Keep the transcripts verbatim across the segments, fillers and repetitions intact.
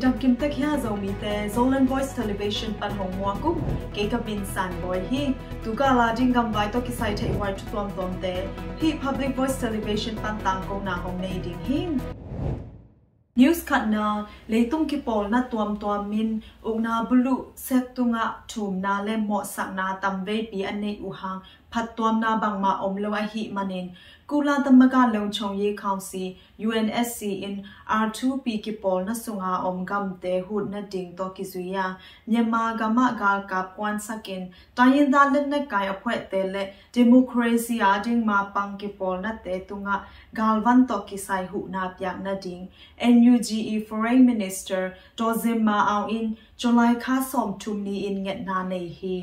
Dam kim tek hia Zomite, Zoland Voice Television pan hong muak uh, kei ka Bin San Bawi hi. Tu gala ding gamvai tawh kisai theih huai thu tuamtuamte hih Public Voice Television pan tangkona hong nei ding hi. News khatna, leitung kipawlna tuamtuam in ukna buluh sep tungah thumna le mawhsakna tamveipi a neih uh hang phattuamna bangmah om lo ahih manin, Kuh Latamaga Longchong Ye Council, U N S C in R two P kipawlna sunga om gamte hutna ding tawh kizui a, Myanmar gamah galkap kuansakin, တိုင်းရင်းသားလက်နက်ကိုင်အဖွဲ့တွေနဲ့ democracy a ding mapang kipawlnate tungah galvan tawh kisai huhna piakna ding N U G i Foreign Minister Daw Zin Ma Aung in July kha sawmthum ni-in ngetna nei hi.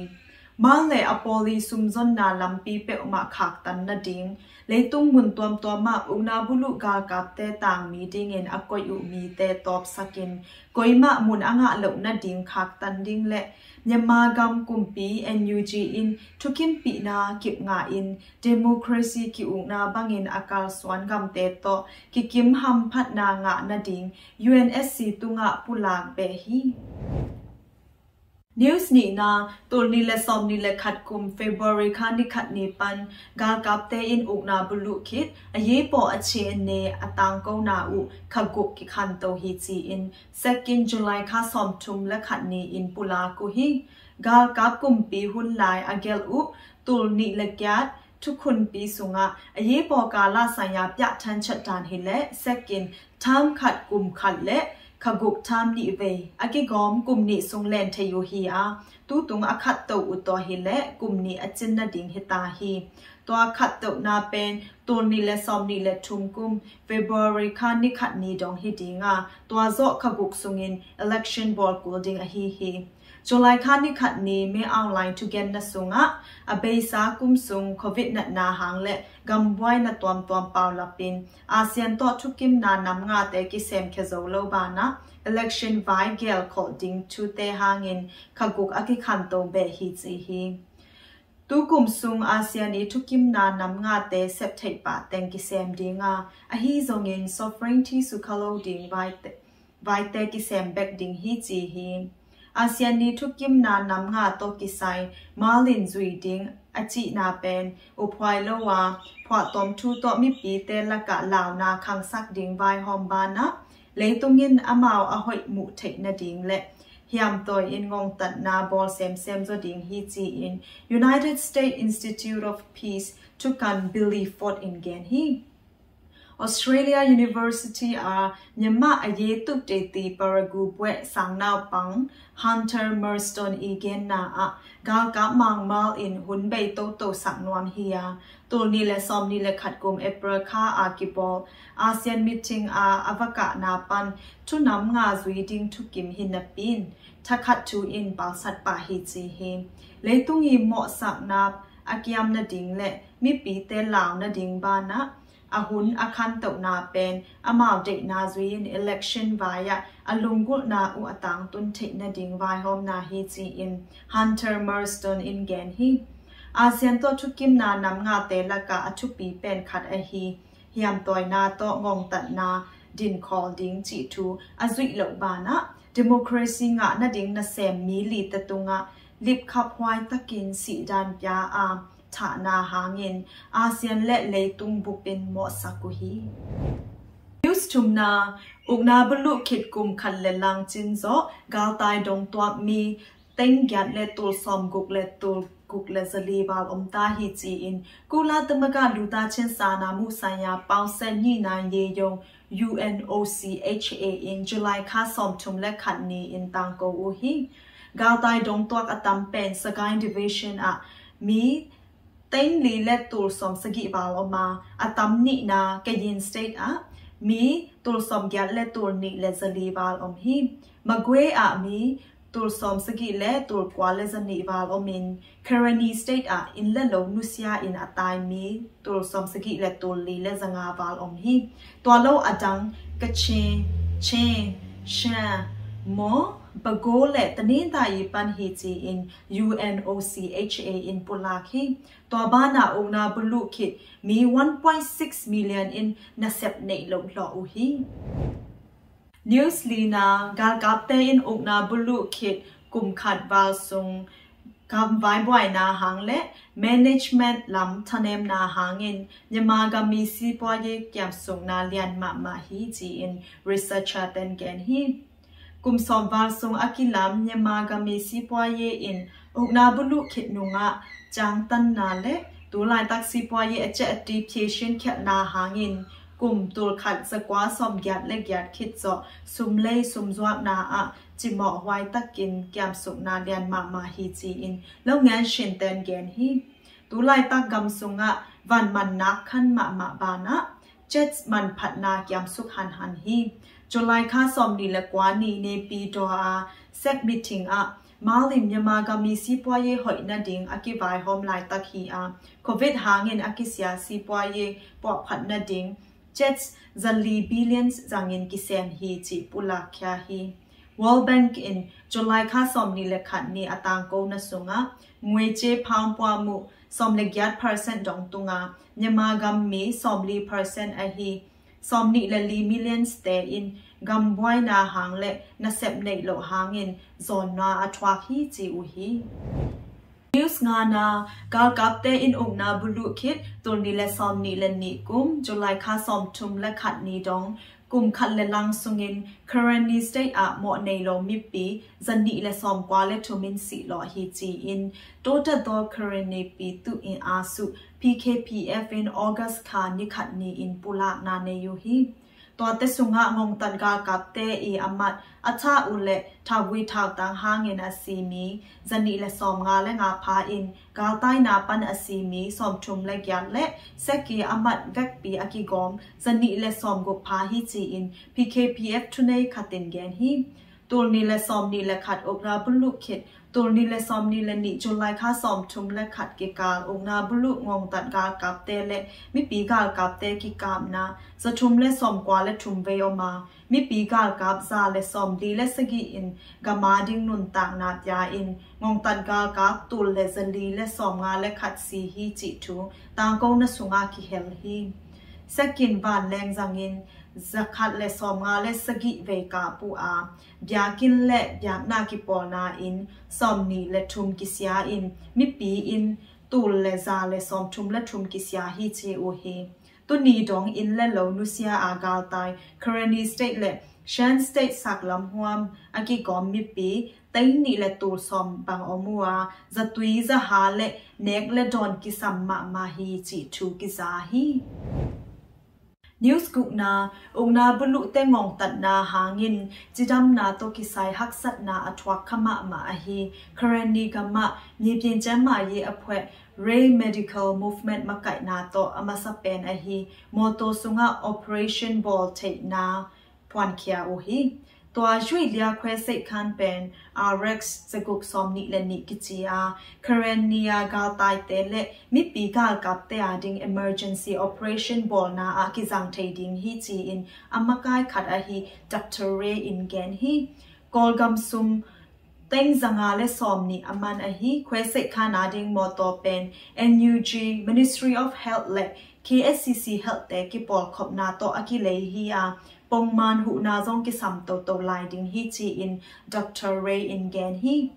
Mal le a pawli sumzonna lampi peuhmah khaktan nading, leitung mun tuamtuamah ukna buluh galkapte tangmi dingin a koih uh mite tawpsakin, koimah mun a ngah loh nading khaktan ding le Myanmar gam kumpi N U G in thukimpihna kip ngahin democracy ki-ukna bangin a kalsuan gamte tawh kikim hamphatna ngah nading U N S C tungah pulak beh hi. News nihna, tul nih le sawmnih le khat kum February kha ni khat ni pan galkapte in ukna buluh khit a yepaw a chene a tangkona uh kha guk kikhanto hi ci-in second July kha sawmthum le khat ni-in pulak uh hi. Galkap kumpi hun lai a gelh uh tul nih le kiat thukhunpi sungah a yepaw kala saya piahthan chatdan hileh second term khat kum khat le kha guk term nih vei a kigawm kum nih sung len thei uh hi a, tutung a khatto uh tawh hileh kum nih a cin nading hita hi. Tua khattohna pen tul nih le sawmnih le thum kum February kha ni khat ni dong hi dinga, tua zawh kha guk sungin election bawl kul ding ahi hi. July kha ni khat ni Min Aung Hlaing thugenna sungah a beisa kum sung Covid natna hang le gambuaina tuamtuam paulapin ASEAN tawh thukimna nam ngate kisem khia zo lo banah election vai gel khawh ding thute hangin kha guk a kikhanto beh hi ci hi. Tukum sung ASEAN i thukimna nam ngate sep theih pah teng kisem dinga, ahi zongin sovereignty sukha lo ding vaite, vaite kisem bek ding hi ci hi. ASEAN i thukimna nam nga tawh kisai malin zui ding a cihna pen uphuai lo a, phuahtawm thu tawh mipite lakah launa khangsak ding vaihawm banah leitung in amau a hoih muh theih nading le hiamtawi in ngongtatna bawl semsem zaw ding hi ci-in United States Institute of Peace thukan Billy Ford in gen hi. Australia University a Myanmar a yetup teti paragu bueh sang naupang Hunter Marston i genna ah galkap mangmal in hun bei toto sak nuam hi a, tul nih le sawmnih le khat kum April kha a kibawl ASEAN meeting a a vakahna pan thunam nga zui ding thukim hi napin thakhat thu in palsat pah hi ci hi. Leitung i mawhsakna a kiam nading le mipite lau nading banah a hun a khantohna pen amau deihna zui in election vai ah a lunggulhna uh a tangtun theih nading vaihawmna hi ci-in Hunter Marston in gen hi. ASEAN tawh thukimna nam ngate lakah a thupi pen khat ahi hiamtawina tawh ngongtatna dinkhawl ding cih thu a zuih loh banah democracy ngah nading nasem mi lite tungah lipkhaphuai takin sihdan pia a thahna hangin ASEAN le leitung bupin mawhsak uh hi. News thumna, ukna buluh khit kum khat le lang cin zawh galtai dong tuak mi teng giat le tul sawm guk le tul guk le zali val om ta hi ci-in Kuh Latamaga Luta Chin Sana Musaya Pausen Nina Ye Yong U N O C H A in July kha sawmthum le khat ni in tangko uh hi. Galtai dong tuak a tam pen Sagaing Division ah mi teng li le tul sawm sagih val om a, a tam nihna Kayin State ah mi tul sawm giat le tul nih le zali val om hi. Magwe ah mi tul sawm sagih le tul kua le zanih val om in Karenni State ah inn le lo nusia in a tai mi tul sawm sagih le tul li le zanga val om hi. Tua lo a dang Kachin, Chin, Shan, Mon, Bago le Tanintharyi pan hi ci-in U N O C H A in pulak hi. Tua banah ukna buluh khit mi one point six million in nasep neih loh hlawh uh hi. News lina, galkapte in ukna buluh khit kum khat val sung kam vaibuaina hang le management lam thanemna hangin Myanmar gam mi sipuaye kiamsukna lian mahmah hi ci-in researcher ten gen hi. Kum sawm val sung a kilam Myanmar gam mi sipuaye in ukna buluh khit nungah ciangtanna le tulaitak sipuaye a ciah a ṭi phiasin khialhna hangin kum tul khat zakua sawm giat le giat khit zawh sum lei sum zuakna ah cimawh huai takin kiamsukna lian mahmah hi ci-in lo ngen shin ten gen hi. Tulaitak gam sungah van mannak khan mahmah banah Jets manphatna kiamsuk hanhan hi. July kha sawm nih le kua ni Naypyidaw a sek meeting ah Malin Myanmar gam mi sipuaye hoih nading a kivaihawm laitak hi a, Covid hangin a kisia sipuaye puahphat nading Jets zali billions zangin kisem hi cih pulak khia hi. World Bank in July kha sawm nih le khat ni a tangkona sungah nguice pound puamuh sawm le giat percent dong tunga Myanmar gam mi sawm li percent ahi sawm nih le li millions te in gam buaina hang le nasep neih loh hangin zawnna a thuak hi ci uh hi. News ngana, galkapte in ukna buluh khit tul nih le sawm nih le nih kum July kha sawm thum le khat ni dong kum khat le lang sungin Karenni State ah mawh nei lo mipi zanih le sawm kua le thum in sihlawh hi ci-in Tawtadaw Karenni pi tuh in a suh P K P F in August kha ni khat ni in pulakna nei uh hi. Tuate sungah ngongtat galkapte i a mat a thah uh le thavui thautang hangin a si mi zanih le sawm nga le nga pha in galtaina pan a si mi sawm thum le giat le seki a mat vekpi a kigawm zanih le sawm guk pha hi ci-in P K P F thunei khatin gen hi. Tul nih le sawm nih le khat ukna buluh khit tul nih le sawm nih le nih July kha sawm thum le khat kikal ukna buluh ngongtat galkapte le mipi galkapte kikapna zathum le sawm kua le thum vei om a, mipi galkap za le sawm li le sagih in gam a ding nuntakna pia in ngongtat galkap tul le zali le sawm nga le khat si hi cih thu tangkona sungah kihel hi. Sekin vanleng zangin zakhat le sawm nga le sagih vei kap uh a, biakinn le biakna kipawlna in sawm nih le thum kisia in mipi in tul le za le sawm thum le thum kisia hi ci uh hi. Tuni dong inn le lo nusia a galtai Karenni State le Shan State saklam huam a kigawm mipi teng nih le tul sawm bang om uh a, zatui zaha le nek le dawn kisam mahmah hi cih thu kiza hi. News gukna, ukna buluhte ngongtatna hangin cidamna tawh kisai haksatna a thuak kha mahmah ahi Karenni gamah mipian ciamma ye a phueh Ray Medical Movement makaihna tawh a masa pen ahi mawtaw sungah operation bawl theihna phuankhia uh hi. Tua Juilia khuaseih khan pen R X zaguk sawm nih le nih kici a, Karenni a galtaite le mipi galkapte a ding emergency operation bawlna ah kizang thei ding hi ci-in a makai khat ahi Doctor Ray in gen hi. Kawlgam sung teng zanga le sawm nih a man ahi khuaseih khan a ding mawtaw pen N U G, Ministry of Health le K S C C Health te kipawlkhopna tawh a kilei hi a, pongman huhna zong kisam toto lai ding hi ci-in Doctor Ray in gen hi.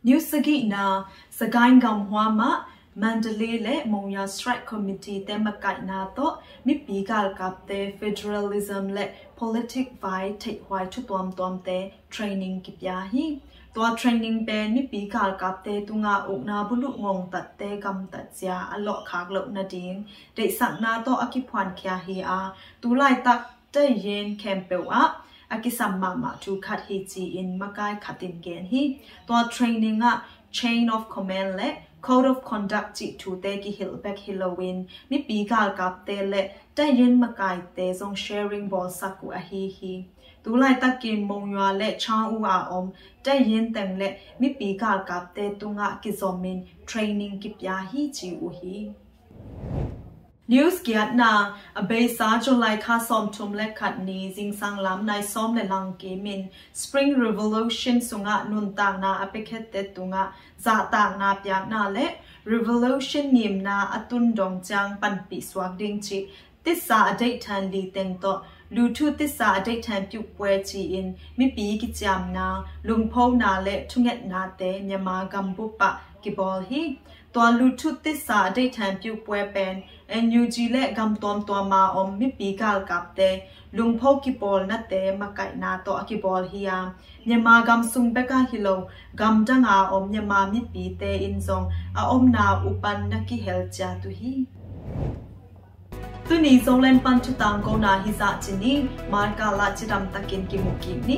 News sagihna, Sagaing gam huamah Mandalay le Monywa Strike Committee te makaihna tawh mipi galkapte federalism le politic vai theihhuai thu tuamtuamte training kipia hi. Tua training pen mipi galkapte tungah ukna buluh ngongtatte gamtat zia a lawhkhak loh nading deihsakna tawh a kiphuankhia hi a, tulaitak taiyin khempeuh ah a kisam mahmah thu khat hi ci-in makai khatin gen hi. Tua training ah chain of command le code of conduct cih thute kihilh bek hi loin mipi galkapte le taiyin makaite zong sharing bawlsak uh ahi hi. Tulaitakin Monywa le Chang U a om taiyin teng le mipi galkapte tungah kizomin training kipia hi ci uh hi. News giatna, a beisa July kha sawm thum le khat ni zingsang lam nai sawm le lang kimin Spring Revolution sungah nuntakna a piakhette tungah zahtakna piakna le Revolution ngimna a tun dong ciang panpih suak ding cih tisa a deih than li teng tawh Luthu tisa a deih thanpiuh pue ci-in mipi kiciamna, lungphona le thungetnate Myanmar gambup ah kibawl hi. Tua luthu tisa a deih thanpiuh pue pen N U G le gam tuamtuama om mipi galkapte lungpho kipawlnate makaihna tawh a kibawl hi a, Myanmar gam sung bek ah hi lo, gamdang a om Myanmar mipite in zong a omna upan na kihel ciat uh hi. Tuni Zoland pan thutangkona hi zah ci ni. Malkal ah cidam takin kimu kik ni.